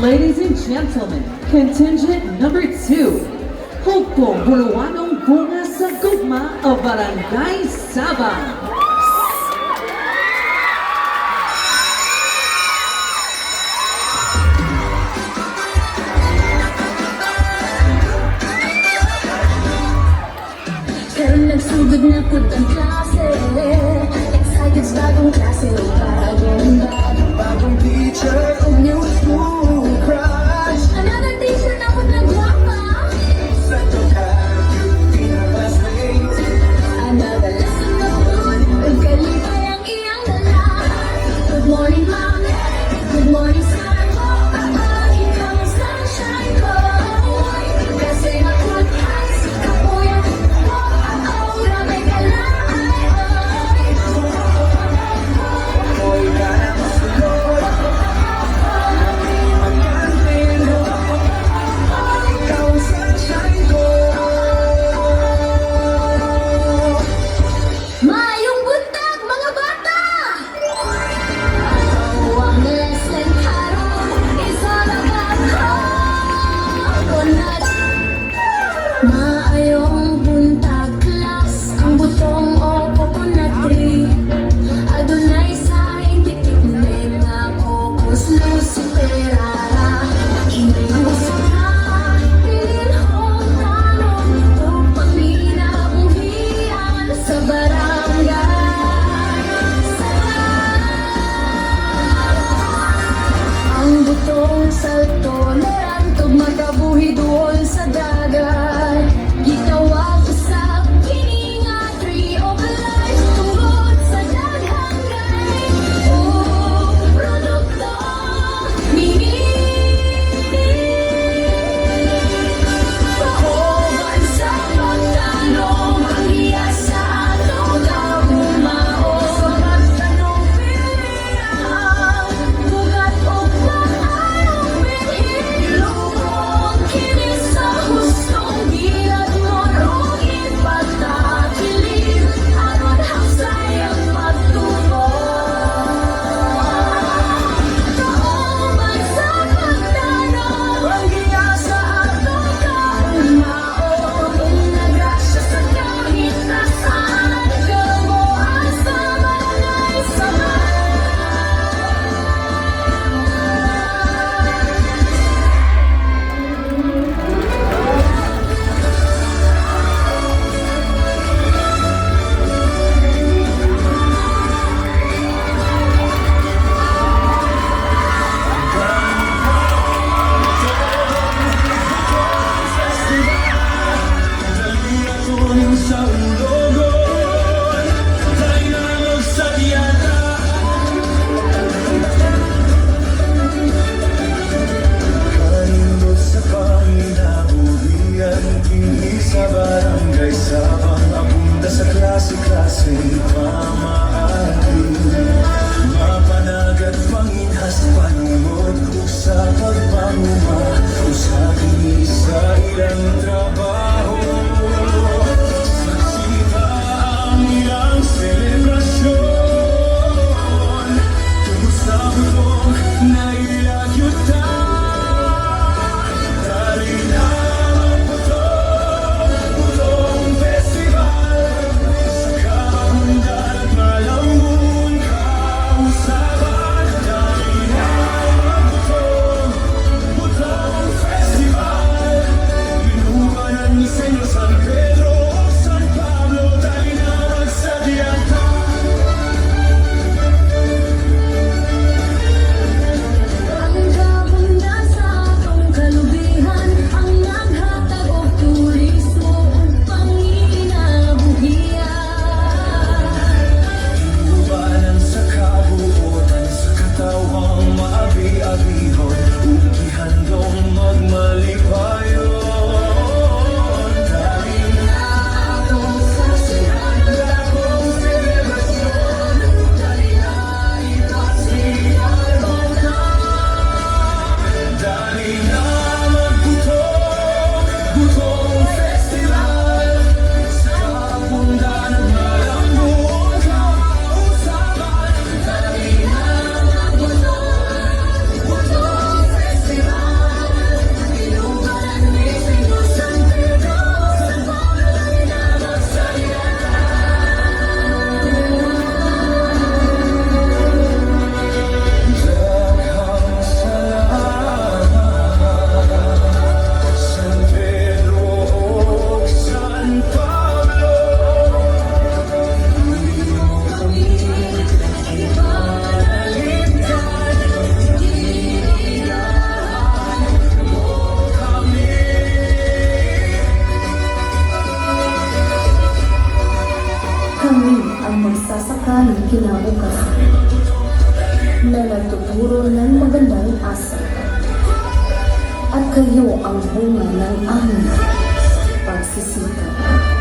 Ladies and gentlemen, contingent number 2, Hugpong Buluanong Bunga sa Gugma of Barangay Sabang. Karon nagsugod na pud ang klase. Excited sa bagong klase. Bagong bago. Bagong teacher, a new school crush. Another teacher na pud na gwapa. Sa cute pinaka-classmate. Another lesson na pud. Ug kalipay ang iyang dala. Good morning, ma'am. Good morning, sir. Oh, ikaw ang sunshine ko. Kasi makut kapoy. Oh, grabe ka lang. Ay, ay. Ako'y ka na masulod. Nami magkantin. Ikaw ang sunshine ko. Maayong buntag, mga bata! Ang lesson karon is all about coconut. Maayong buntag, class. Ang butong o coconut tree adunay scientific name nga Cocos nucifera. Kini usa ka bilinhong tanom ug panginabuhian sa barangay. Sa ang butong salt tolerant ug makabuhi duol sa dagat. Gitawag usab kini nga tree of life tungod sa daghang gay ug produkto niini. Kauban sa pagtanom ang giya sa atong kaugmaon. Sa pagtanom ang Bugat og maayong binhi. Lubong kini sa hustong. kinabukasan na nagtuturo ng magandang asal. At kayo ang bunga ng aming pagsisikap.